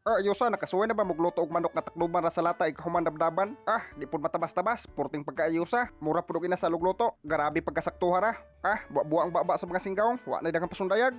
Ah, ayusa, nakasuway na ba magluto og manok nga takluban ra sa lata ikahuman dabdaban? Ah, di pud matabas-tabas, purting pagkaayusa. Mura pud og ina sa lugluto. Grabe pagkasaktuha ra. Ah, buwa-buwa ang baba sa mga singgawng, wa na daghang pasundayag.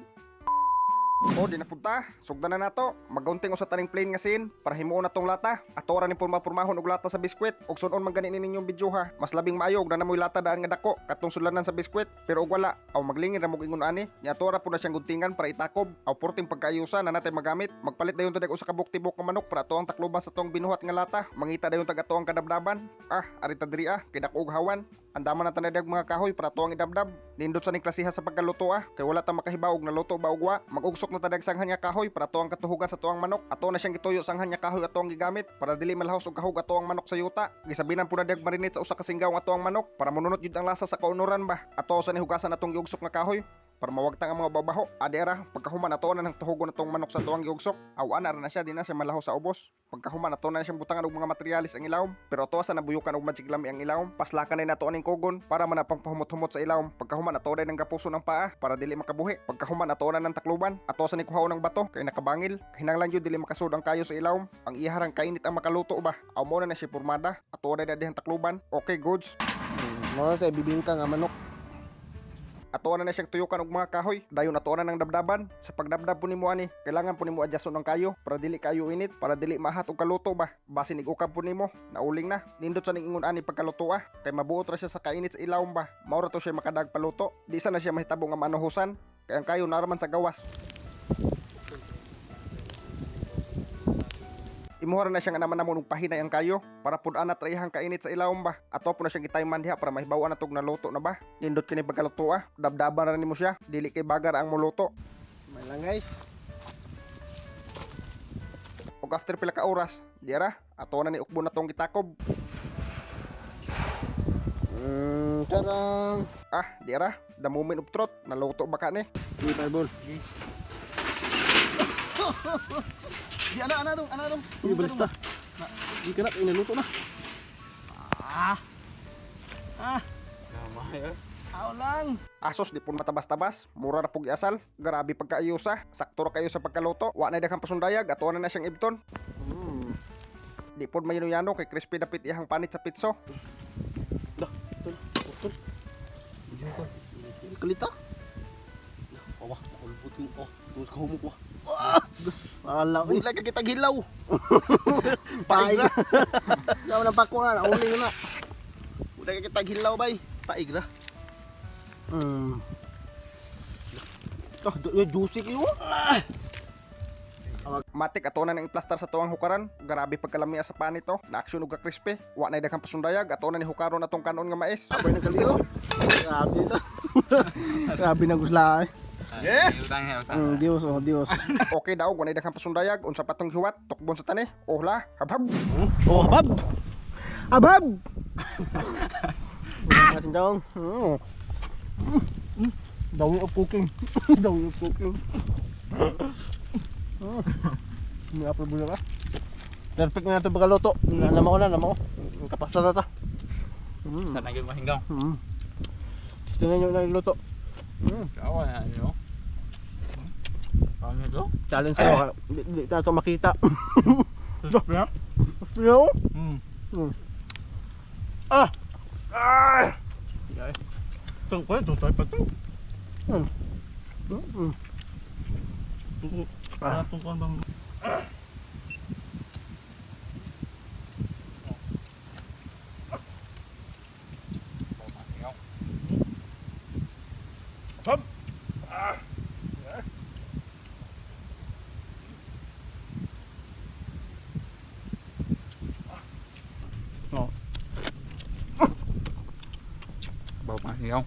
O, di na punta. Sugdan na nato. Magaunting usa taning plain nga sin para himuon na tong lata. Ato ra ni porma-pormahon og lata sa biskwit. Og sunon man gani ninyong video ha. Mas labing maayo og nanamoy lata daan nga dako katong sulanan sa biskwit. Pero og wala, aw maglingin ra mog ingon ani. Nya ato ra pud na siyang guntingan para itakob. Aw porting pagkaayusa na natay magamit. Magpalit dayon tag usa ka tibok nga manok para ato ang takluban sa tong binuhat nga lata. Mangita dayon tag ato ang kadabdaban. Ah, arita diri ah, kay dako og hawan. Andaman na tanadag mga kahoy para ato ang idabdab. Nindot sa ning klasiha sa pagkaluto ah, kay wala ta makahibaw og naluto ba og wa. Mag-ugsok na tadag sanghan nga kahoy para ato ang katuhugan sa tuang manok. Ato na siyang gituyo sanghan nga kahoy ato ang gigamit para dili malahos og kahug ato ang manok sa yuta. Gisabinan po na dag marinate sa usa ka singgaw ang ato ang manok para mununot jud ang lasa sa kaunuran ba. Ato sa ni hugasan atong giugsok nga kahoy para mawagtang ang mga babaho. Adi ra, pagkahuman ato na nang tuhugon atong manok sa tuang giugsok. Aw ana ra na siya, di na siya malahos sa ubos. Pagkahuman ato na siyang butangan og mga materyales ang ilawom, pero ato sa nabuyukan og magic lami ang ilawom. Paslakan na nato aning kugon para man pang pahumot-humot sa ilawom. Pagkahuman ato na ng gapuso ng paa para dili makabuhi. Pagkahuman ato na ng takluban, ato sa ni kuhaon ng bato kay nakabangil. Kinahanglan jud dili makasud ang kayo sa ilawom. Ang iharang kainit ang makaluto ba. Aw mo na na siya pormada. Ato na dihang takluban. Okay, goods. Mo sa bibingka nga manok. Ato na na siyang tuyukan og mga kahoy. Dayon ato na ng dabdaban. Sa pagdabdab po nimo ani, kailangan po nimo adjuston ang kayo para dili kayo init, para dili mahat og kaluto ba. Basin igukab po nimo, nauling na. Nindot sa ning ingon ani pagkaluto ah, kay mabuot ra siya sa kainit sa ilawom ba. Mao ra to siya makadag paluto. Di sa na siya mahitabo nga manuhusan. Kay ang kayo naraman sa gawas. Imuha ra na siya nga naman namon og pahinay ang kayo para pud ana tra ihang kainit sa ilawom ba. Ato po na siyang gitayman diha para mahibaw-an natog naluto na ba. Nindot kini pagkaluto ah. Dabdaban ra nimo siya, dili kay bagar ang muluto. May lang guys. Ug after pila ka oras, di ra, ato na ni ukbo na tong gitakob. Tarang. Ah, di ra, the moment of truth, naluto ba ka ni? Di fireball. Di ana ana dong, ana dong. Di balista. Di ka na inaluto na. Ah. Ah. Aw lang. Asos di pun matabas-tabas, mura ra pug iasal, grabe pagkaayusa, sakto ra kayo sa pagkaluto, wa na daghang pasundayag, ato na na siyang ibton. Di pud mayano-yano kay crispy dapit iyang panit sa pitso. Dah, tol. Tol. Kalita. Wah, nakulbot yung oh, tungos ka humok wah. Wala ko. Bulay ka kita gilaw. Paig. Yaw na pako na, nauli na. Bulay ka kita gilaw bay. Paig ra. Ah, juicy kayo. Matik ato na nang iplastar sa tuwang hukaran, grabe pagkalamia sa panit oh, na aksyon og crispy, wa na daghang pasundayag, ato na ni hukaron atong kanon nga mais. Abay ng kaliro. Grabe na. Grabe na gusla eh. Yeah. Dios oh, Dios. Okay daw, wa na daghang pasundayag, unsa pa tong hiwat, tukbon sa tani, ohla, habhab. Oh, habab. Habab. Ah! Sindong. Dawin of cooking. Dawin of cooking. May approve na ba? Perfect na ito pagkaluto. Alam ko na, alam ko. Kapasta na ta. Sa naging mahinggaw. Gusto na nyo na luto. Kawa na ano. Ano ito? Challenge ko. Di, di na ito makita. Yeah. Yo. Ah! Ah! Ito ko, ito tayo pa ito. Ah, tungkol bang Bầu mà gì không?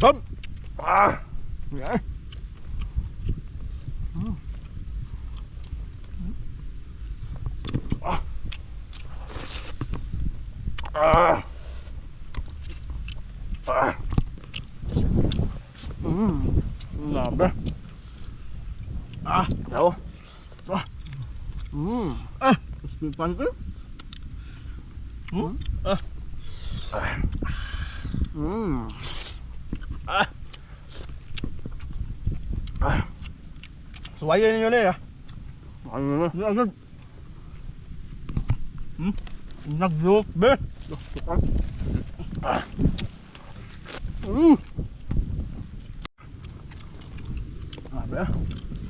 Bam! Ah! Yeah. Ah. Ah. Ah. Grabe. Ah, daw. Ah. Ah, pan ko. Ah. Ah. Ah. Suwayan ninyo na eh. Ano na? Hindi agad. Nag-look, be. Grabe ah.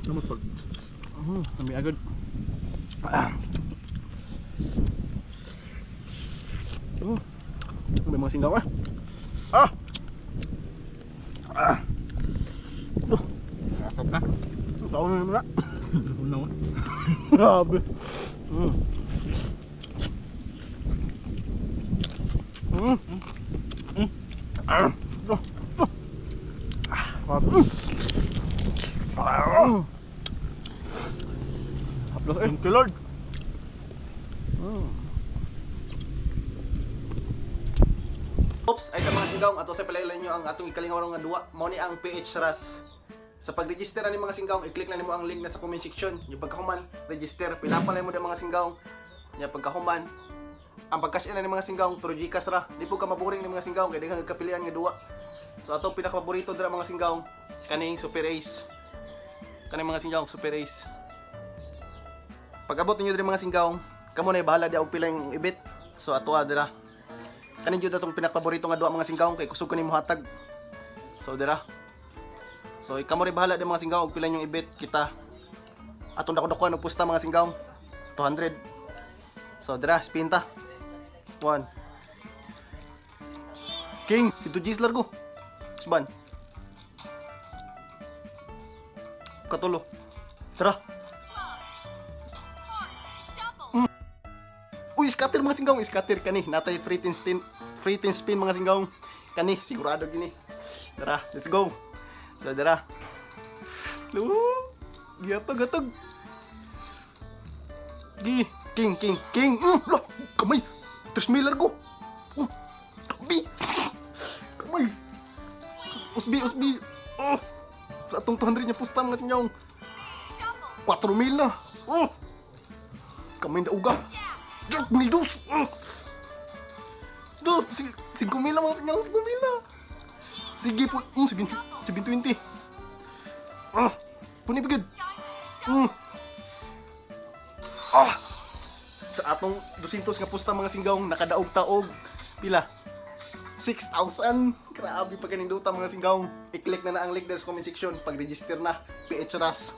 Namot pag. Kami agad. May mga singgaw ah. Ah! Ah! Sakop na. Taon na naman na. Gutom na ako. Grabe. Ah. Oh. Oh. Ah. Grabe. Ah. Haplos eh. Thank you, Lord. Oops, ay sa mga singgawng ato sa palailan nyo ang atong ikalingaw nga duwa. Mao ni ang PH Ras. Sa pag-register ani mga singgawng, i-click na nimo ang link na sa comment section. Yung pagkahuman, register, pinapalay mo ang mga singgawng. Nya pagkahuman, ang pag-cash in ani mga singgawng through GCash ra. Di po ka maboring ni mga singgawng kay daghang kapilian nga duwa. So ato pinakapaborito dira mga singgawng kaning Super Ace. Kaning mga singgawng Super Ace. Pag-abot ninyo diri mga singgawng, kamo na bahala di og pila yung ibit. So ato dira. Kanin jud atong pinakapaborito nga duwa mga singgawng kay kusog ko nimo hatag. So dira. So kamo rin bahala di mga singgawng og pila inyong ibit kita. Atong dako-dakuan og pusta mga singgawng. 200. So dira, spin ta. 1. King, si 2 Gs largo. Usban. Katulo. Tara. Uy, scatter mga singgawng, scatter kani. Natay free tin spin, free tin spin mga singgawng. Kani, sigurado gini. Tara, let's go. So, tara. Woo! Giatog, atog. Gi, king, king, king. Lah, kamay. Tres mil largo. Bi. Kamay. Usbi, usbi. Oh. Sa atong 200 niya pusta mga singgawng. 4 mil na. Oh. Kamay na uga. Jack, 1,200. Do, 5,000 lang mga singaw, 5,000 na. Sige po, 720. Ah, puni pagid. Ah. Sa atong 200 nga pusta mga singgaw, nakadaog taog. Pila? 6,000. Grabe pa kaning duta mga singgaw. I-click na na ang link sa comment section. Pag-register na, PH Ras.